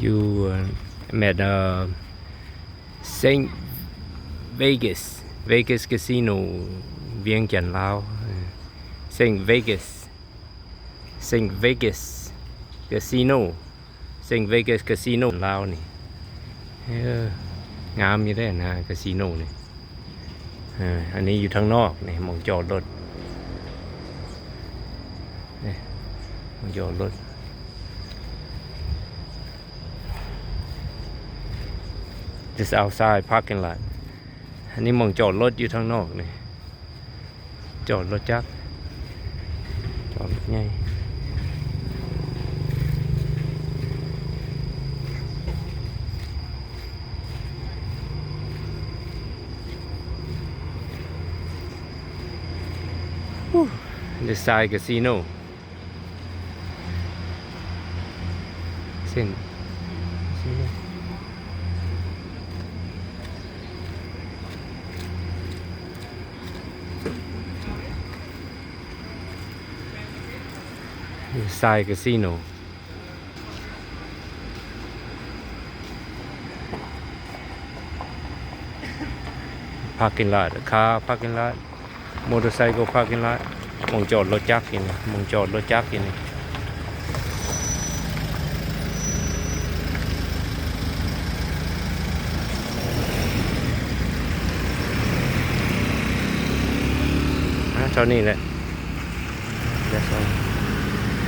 ຢູ່ແມ່ນ ເອີ Saint Vegas Vegas Casino ວຽງຈັນລາວ Saint Vegas Saint Vegas Casino Saint Vegas Casino ລາວນີ້ ເອີ ງາມຢູ່ເດ້ນະ ກາຊີໂນນີ້. ເອີ ອັນນີ້ຢູ່ທາງນອກນີ້ ໝ່ອງຈອດລົດ ນີ້ ໝ່ອງຈອດລົດ just outside parking lot. ອັນນີ້ໝ່ອງຈອດລົດຢູ່ທາງນອກນີ້ ຈອດລົດຈັກ ຈອດລົດໃຫຍ່. ອູ້ This side casino. ເສັ້ນ This side casino. Parking lot car parking lot motorcycle parking lot ໝ່ອງຈອດລົດຈັກຢູ່ນີ້ ໝ່ອງຈອດລົດຈັກຢູ່ນີ້. ອ່າ ເທົ່ານີ້ແຫຼະ.